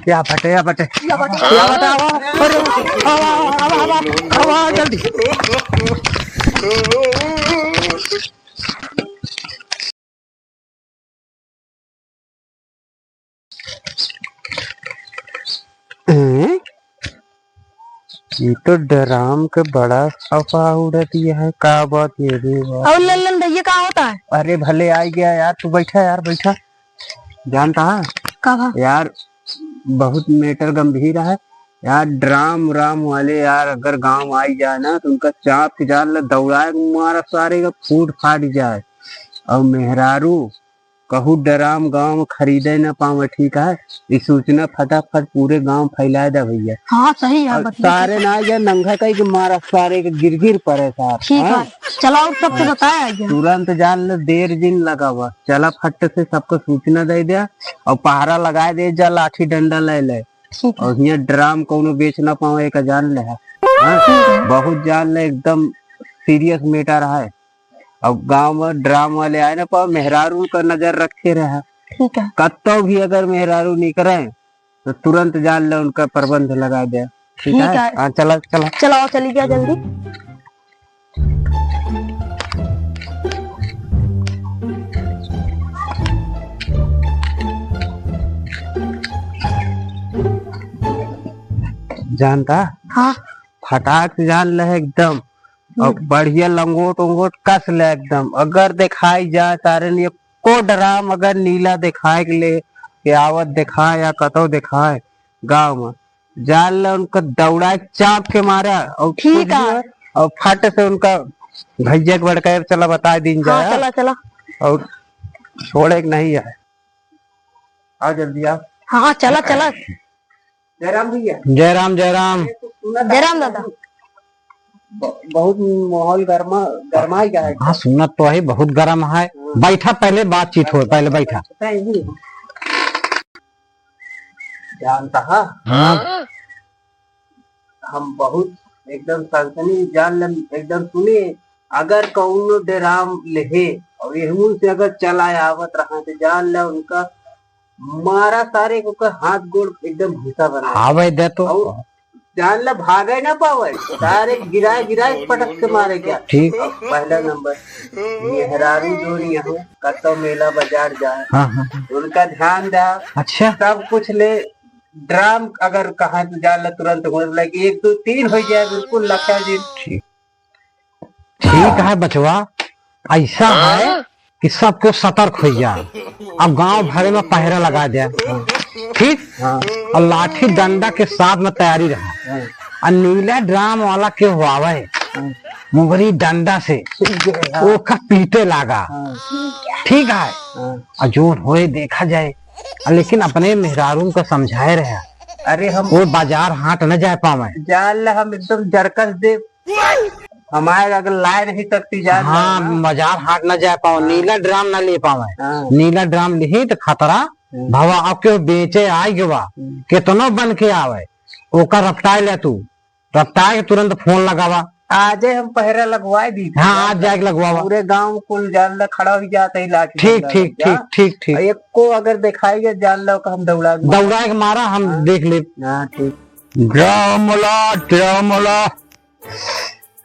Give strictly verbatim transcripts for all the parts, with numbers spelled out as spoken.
या बटे, या बटे। या बटे। या बटे, आवा। अरे, आवा, आवा, आवा, आवा, आवा, जल्दी। हैं? ये तो ड्राम के बड़ा सफा उड़त है, का बात ये रे बात? और लल्लन भैया, का होता है? अरे भले आ गया यार, तू बैठा यार, बैठा। जानता है का भा? यार, बहुत मैटर गंभीर है यार। ड्राम उराम वाले यार अगर गांव आई जाए ना, तो उनका चाप के जान ले दौड़ाए के मारा, सारे का फूट फाट जाए। और मेहरारू कहू ड्राम गांव में खरीदे ना पावे, ठीक है? ई सूचना फटाफट पूरे गांव फैलाए दे भैया। हाँ, सही है, और बतिया सारे ना या नंगा कई के मारा, सारे के गिर गिर पड़े सार। ठीक है, हाँ? चला और सबके बताया है। तुरंत जान ले, देर जिन लगावा, चला फट से सबको सूचना दे दे और पहरा लगाए दे जा, लाठी डंडा ले ले। ठीक है। और हियाँ ड्राम कौनो बेच ना पावे, एक जान ले है। हाँ? ठीक है। बहुत जान ले, एकदम सीरियस मैटर है। अब गांव में ड्राम वाले आए ना, पर मेहरारू का नजर रखे रहा। ठीक है। कत्तो भी अगर मेहरारू निकरे, तो तुरंत जान ले उनका प्रबंध लगा दे। ठीक ठीक है? है। हाँ, चला, चला। चलाओ, चली गया जल्दी। जानता? हाँ। फटाक से जान ले एकदम। और हम्म। बढ़िया लंगोट उंगोट कस ले एकदम। अगर देखाई जाए तारे लिए को ड्राम अगर नीला देखाए के ले के आवत देखाए या कतौ देखाए गांव में, जान ले उनका दौड़ाए चाप के मारा और ठीक कुछ भी है। हो, और फट से उनका भैया के बड़का चला बताए दीन हाँ, जाए। चला, चला। और छोड़े के नहीं है। आ जल्दी आ। हाँ, चला, चला। जय राम भैया। जय राम, जय राम। जय राम दादा। ब-, बहुत माहौल गर्मा, गर्माई गया है। हाँ, सुनत तो है, बहुत गर्म है। हाँ। बैठा, पहले बातचीत हो, पहले बैठा। पता है नहीं। जानता है? हाँ। हम बहुत एकदम सनसनी जान ले, एकदम सुने, अगर कौनो डेराम लेहे और यहमू से अगर चला आवत रहा तो जान ले उनका मारा सारे को का हाथ गोड़ एकदम भूसा बना दे। हाँ भाई, दे तो। और जान ले भागे ना पावे, सारे गिराए गिराए पटक से मारे क्या। ठीक। पहला नंबर, मेहरारू जोड़ी यहाँ कतो मेला बाजार जाए, हाँ, हाँ, हाँ। उनका ध्यान दे। अच्छा। सब कुछ ले, ड्राम अगर कहा तो जान ले तुरंत हो, लाइक एक दो तीन हो जाए, बिल्कुल लखा जी। ठीक। ठीक है बचवा, ऐसा है कि सबको सतर्क हो जा, अब गांव भरे में पहरा लगा दे। ठीक। हाँ। और लाठी डंडा के साथ में तैयारी रहा। हाँ। और नीला ड्राम वाला के हुआवे, हाँ। मुंगरी डंडा से ठीक है, हाँ। ओका पीटे लागा। हाँ। ठीक है। हाँ। और जोन होए देखा जाए, लेकिन अपने मेहरारू का समझाए रहे। अरे हम वो बाजार हाट न जाए पावे। जान ले हम एकदम जरकस दे, हमारे अगर लाए नहीं सकती जान हाँ, ले ना। बाजार हाट न जाए पावे, हाँ। नीला ड्राम न ले पावे। हाँ। नीला ड्राम लिही तो खतरा हम्म। भवा, अब केहू बेचे आइ गवा, हम्म। केतनो बन के आवे, ओका रपटाए ले तू, रपटाए के तुरंत फोन लगावा। आजे हम पहरा लगवाए दी थी। हाँ, आज जाके लगवावा। पूरे गांव कुल जान ला खड़ा हो जाता है लाठी ठीक, डंडा ठीक, लग जा। ठीक, ठीक, ठीक। एक को अगर दिखाई गया जान लो कि हम दौड़ा के मारा। दौड़ा के मारा, हम हाँ। देख ले। हाँ, ठीक। ड्राम वाला, ड्राम वाला,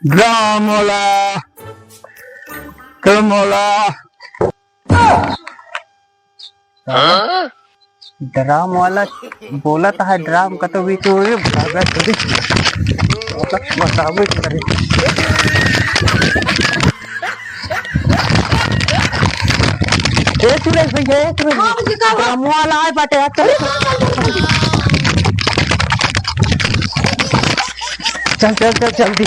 ड्राम वाला, ड्राम वाला। हाँ? ड्राम वाला बोलत है, ड्राम का तो भी तो ये भागा थोड़ी। बताबे करे। ए सुरेश भैया, ए सुरेश हाँ, भैया। भैया, का हुआ? ड्राम वाला आए बाटे, आ, चल। चल, चल, चल, जल्दी।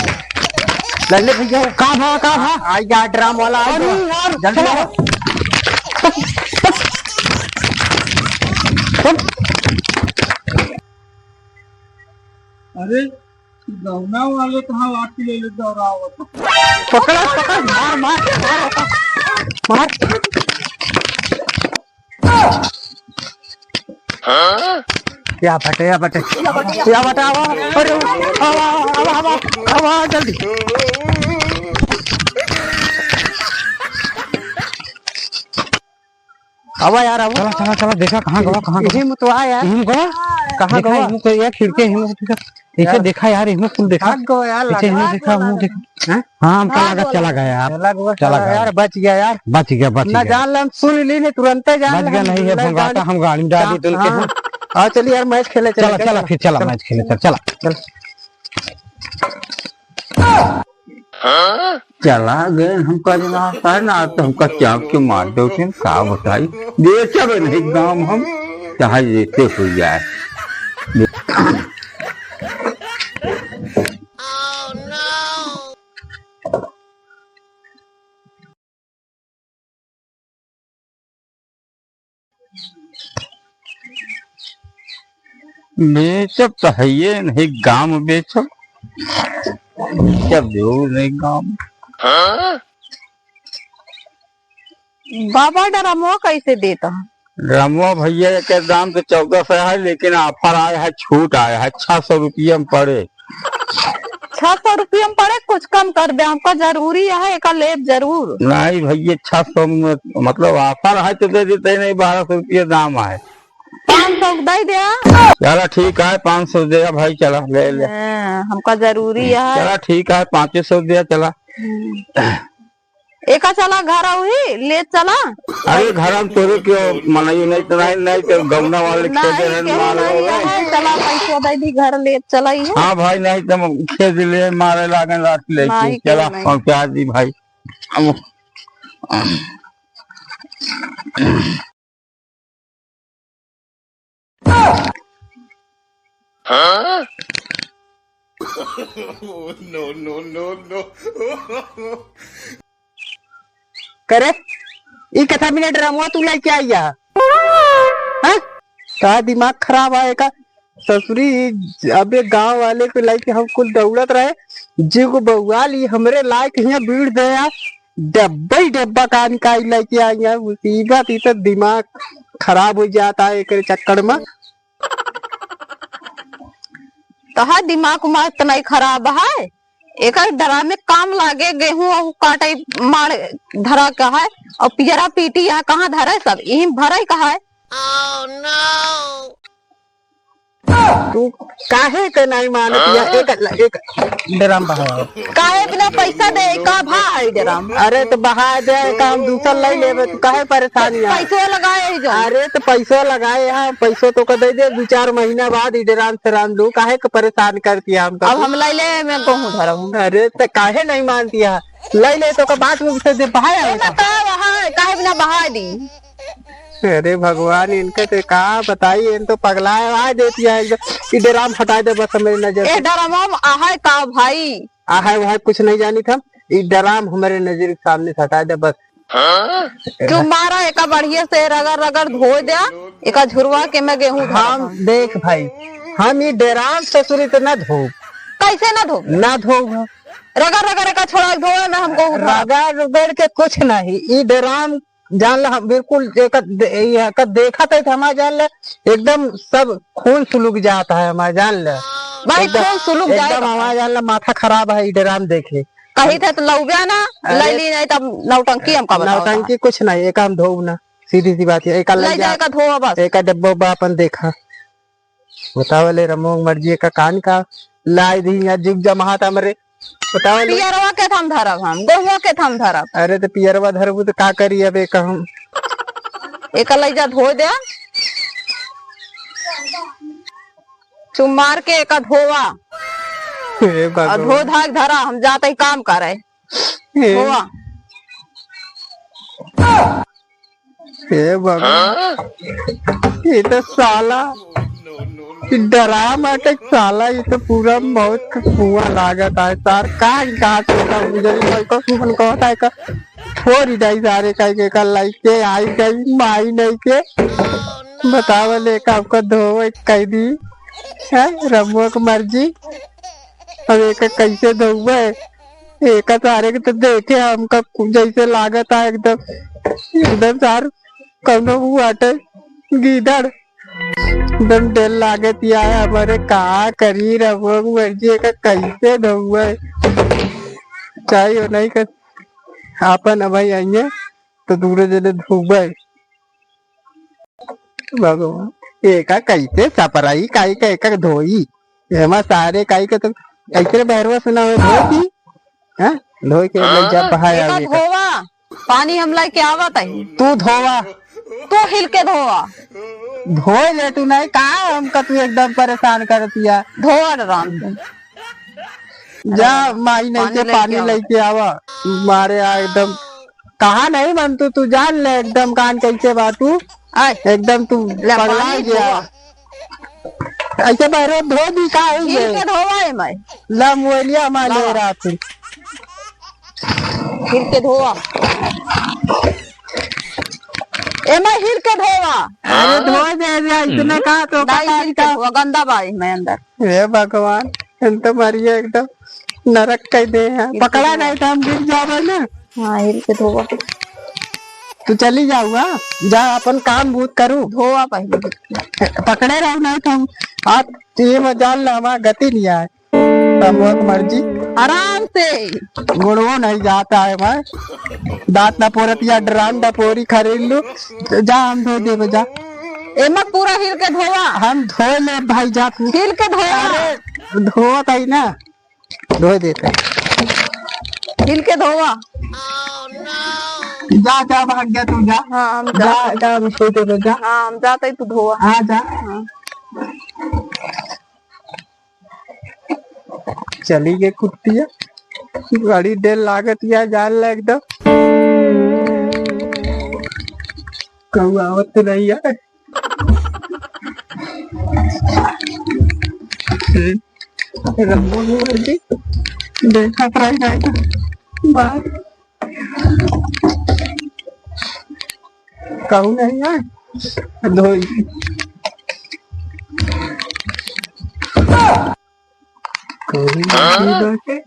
लल्ले भैया। का भा, का भा? आ, आ, यार, ड्राम वाला आ अरे गया। यार, जल्दी चलो। आओ। अरे, गौना वाले कहाँ लाठी ले ले दौड़ावत? पकड़ा, पकड़, मार, मार, मार, मार। या बटे, या बटे। या बटे, आवा। अरे, आवा, आवा, आवा, आवा, जल्दी। आवा यार, आवा। चला, चला, चला, देखा कहाँ गवा, कहाँ गवा? इही में तो आ यार। इही में गवा? कहाँ देखा, गवा? इही में तो यार, खिड़की, इही में तो देखा। इसे यार। देखा यार, इही में कुल देखा। भाग गवा यार, इसे इही में लगा देखा, इही में देखा। हैं? हाँ, हमका भाग लगा गवा। चला गया यार। चला गवा, चला चला गया। यार, बच गया यार। बच गया, बच ना गया। जान ले, हम सुन ली नहीं, तुरंते जान बच ले, गया हम नहीं है, ले हम जान। हम गाड़ी में डाल दी तुरंत के। हाँ। हाँ, चल यार, मैच खेले चला, चले, चला, चला। फिर चला, चला। मैच खेले, चल, चला। चल। चला गए हमका दिमाग का ना, तो हमका चाप के मार दो, तुम का बताई, बेचब नहीं गाँव हम, चाहे जैसे हो जाए। बेचब तो है ये नहीं, गाँव में बेचब, बेचब जरूर नहीं गाँव में। बाबा, डरमवा कैसे देता है? डरमवा भैया, एकर दाम तो चौदह सौ है, लेकिन offer आया है, छूट आया है, छह सौ रुपया में पड़े। छह सौ रुपया में पड़े, कुछ कम कर दे, हमका जरूरी है, एका लेब जरूर। नहीं भैया, छह सौ में, मतलब, offer है तो दे देते, नहीं, बारह सौ रुपया दाम है। पाँच सौ दे दे। चला ठीक है, पाँच सौ दे भाई, चला ले ले। हाँ, हमका जरूरी है। चला ठीक है, पाँचे सौ दे, चला। हम्म। एका चला घर अउही, ले चला। अरे घर हम तोरे क्यों मनाई, नहीं तो, नहीं, नहीं तो गौना वाले नहीं, खेदे रहन केहू मार नहीं होवे। है, चला पैसा दे दी, घर ले चला ही है। हाँ भाई, नहीं तो खेद ले मारे लागन रात ले माई के, चला केहू नहीं। पहुँचा दी भाई। हम हाँ? No, no, no, no। करे, ई कथा मिनट रमुआ तू लेके आई है? हाँ? का दिमाग खराब है का? ससुरी, अबे गांव वाले को लेके हम कुल दौड़त रहे, जीव को बउआ ली, हमरे लायक हियां बीड़ दे यार, डब्बा ही डब्बा का निकाल लेके आई है। मुसीबत, ई तो दिमाग खराब हो जाता है एकरे चक्कर में। तोहार दिमाग उमाग त नहीं खराब है? एकर डराम में काम लागे, गेहूं अहू काटे मार धरा के है, और पियरा पीटी यहाँ कहाँ धरे सब, इही में भरे का है। तू काहे के नहीं मानत या? एक, एक डराम बहावा। काहे बिना पैसा दे, का भा है डराम? अरे तो बहा दे, का हम दूसर ले लेबे, तू काहे परेशान या? पैसो लगाए ही जो। अरे तो पैसो लगाए, हाँ, पैसो तो का दे दे, दो चार महीना बाद ही डराम से राम दू, काहे के परेशान करती है हमको? अब हम ले ले, मैं गेहूं धरब। अरे तो काहे नहीं मानती है? ले ले तो का बात में से दे, बहाया ए, होता। ना का बहा, काहे बिना बहा दी? अरे भगवान, इनके तो का बताई, इन तो पगलाए आ देती है एकदम। ई डराम हटा दे बस हमरे नजर ए से। डराम हम आहे का भाई? आहे वहे कुछ नहीं जानी था, ई डराम हमरे नजर के सामने से हटा दे बस। हाँ? तू मारा एका बढ़िया से रगड़ रगड़ धो दे, एका झुरवा के मैं गेहूं धरब हम। देख भाई, हम ई डराम ससुरी तो ना धोब। कैसे ना धोब? ना धोब। रगड़ रगड़ एका छोड़ा के धोए ना हमको उठा। रगड़ रगड़ के कुछ नहीं, ई डराम जान ला, हम बिल्कुल एक दे-, ये का देखत है तो हमारा जान ले, एकदम सब खून सुलुक जाता है हमारा जान ले। भाई, एकदम, खून सुलुक एकदम जाएगा। हमारा जान ले, माथा खराब है, ई डराम देखे। कही थे तो लौब्या ना, अरे, ले ली नहीं तब नौटंकी हमका बताओ। नौटंकी कुछ नहीं, एक हम धोब ना, सीधी सी बात है, एक ले ले जा। जाएगा धोआ बस। एक डब्बा उब्बा अपन देखा। बतावा ले रमो मर्जी का कान का लाई दी या जुग जमात हमरे। बतावा ले। पियरवा के थम धरब हम, गोहुआ के थम धरब। अरे तो पियरवा धरबू तो का करी अब एक हम। एक लैजा धो दे। चुमार के एक धोवा। हे और भगवान। धो धाक धरा, हम जाते ही काम करे। हे। धोवा। हे भगवान, ये तो साला, ये डराम अटैक साला, ये तो पूरा मौत का कुआं लागत है सार। का, का सोचा मुझे भी कोई को सुमन कहता है का, छोड़ ही जाई सारे का, के का लइके आई गई, माई नहीं के। बतावा ले का आपका धोवे कैदी है, रमुआ की मर्जी। अब एक कैसे धोवे? एका सारे के तो देखे हमका कु-, जैसे लागत है एकदम, एकदम सार कौनो वो आटे गीदड़। एकदम डर लागत या है हमारे, का करी रहो मर्जी का कैसे धोवे। चाहे हो नहीं कर आपन भाई आइए तो दूरे जने धोवे। भगवान, एका कैसे सपराई, काई का एका धोई, एमा सारे काई का तो ऐसे बहरवा सुना हुआ धोई की, हाँ? धोई के ले जा हाँ, बहाया एका आवे का। धोवा, पानी हम लेके आवत है। तू धोवा। तू हिल के धोवा। धोए ले तू नहीं, का हमका तू एकदम परेशान करतिया। धोवा आराम से। जा, माई नहीं पानी के लेके पानी आवा। लेके आवा। मारे आ एकदम। कहा नहीं मन तू, तू जान ले एकदम कान कैसे बा तू। आय। एकदम तू ले पगला पानी गया। धोवा। ऐसे बहरो धो दी का है हिल ये? के धोवा है मैं। ला मोबाइलिया मार ले बाबा। रहा तू। हिल के धोवा। ए मैं हिल के धोवा। अरे धो दे रे, इतना हम्म। का तो नहीं, पता हिल के का। धोवा, गंदा बा मैं अंदर। हे भगवान, हम तो मरिए एकदम नरक कह दे हैं। हिल के पकड़ा धोवा। नहीं तो हम गिर जावे ना। हाँ, हिल के धोवा। तू चली जाऊ, हाँ? जा अपन काम बूत करू। धोवा पहले। पकड़े रहू नहीं तो हम हाथ ये में जान ला हमार गति नहीं आए। तब वो मर्जी। आराम से। गोड़वो नहीं जाता है भाई। दांत ना पोरत या ड्राम ना पोरी खरीद लू। जा हम धो देबे जा। एमा पूरा हिल के धोवा। हम धो ले भाई जा तू। हिल के धोवा। अरे धोवत है ना। धोए देते। हिल के धोवा। जा, जा, भाग जा तू, जा। हाँ, हम जा, जाते। जा, हम सो देबे, जा। हाँ, हम जाते, तू धोवा। हाँ, जा। हाँ। चली गई कुत्तिया। बड़ी देर लागत या जान ला एकदम। कहू आवत तो नहीं यार। रंगो नहीं भरती। देखत रह जाए तो बाहर। कहू नहीं है। धोई। कहू नहीं है।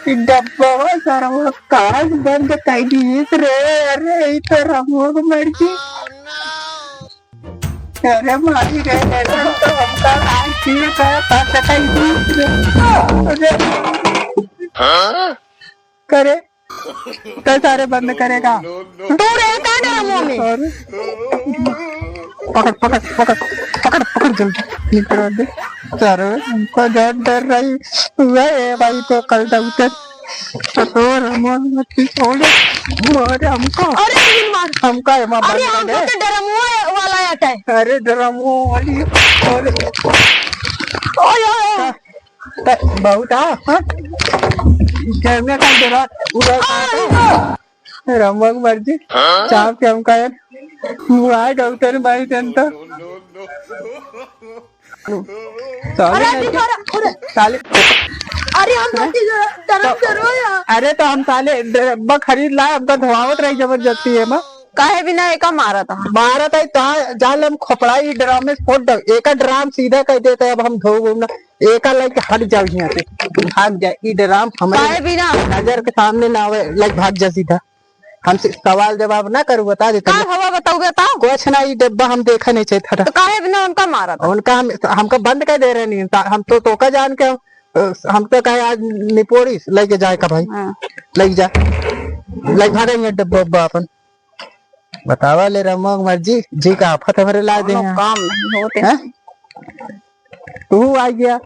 ई डब्बा सरवा काज बंद कई दिहिस रे। अरे, ई तो रमुआ के मर्जी। अरे, मारी रे, रे, रे, तो हमका आज फिर का, का, का, का, ई रे। अरे। करे। तै सारे बंद करेगा। तू रहे का डरमुआ में? अरे। पकड़, पकड़, पकड़, पकड़, पकड़ जल्दी। निकल दे। सारे हमको डर, डर रही हुआ है भाई, तो कल दउते। तो रमुआ मत छोड़े। मारे हमको। अरे, नहीं मार। हमका एमा अरे, बंद कर हमको दे। तो डरमुआ वाला आता है। अरे, डरमुआ वाली। अरे। ओए, ओए, ओए। त बहुत आ, हाँ? कैमरा का जरा उड़ा आ, रमुआ की मर्जी। हाँ? चाप के हमका यार, मुआ डॉक्टर भाई जन तो। साले अरे, लड़के, अरे, अरे। साले। अरे, हम हाँ? बच्चे जरा डरम तो, डरो यार। अरे, तो हम साले डब्बा खरीद लाए, हमका धोआवत रही जबरदस्ती है माँ। काहे बिना एका मारत है? मारत है, तो जाल हम खोपड़ाई ड्राम में फोड़ दो, एका ड्राम सीधा कर देते, अब हम धोबो ना। एका लइके हट जाओ यहाँ से, भाग जा। ई ड्राम हमारे काहे बिना? नजर के सामने ना आवे, लाइक भाग जा सीधा। हमसे सवाल जवाब ना करू, बता देता का हूँ। हवा बताऊ, बताओ। कुछ ना, ई डब्बा हम देखा नहीं चाहिए था। तो काहे बिना उनका मारा था? उनका हम, हमका बंद कर दे रहे नहीं, ता-, हम तो, तोका जान के हम, अ, हम तो कहे आज निपोड़ी लइके जाए का भाई। हाँ। लइके जा, लइके भागेंगे डब्बा, डब्बा अपन। बतावा ले रमुआ के मर्जी, जी का आफत हमरे ला दे कौनो हैं। काम नहीं होते। हैं? तू आ गया।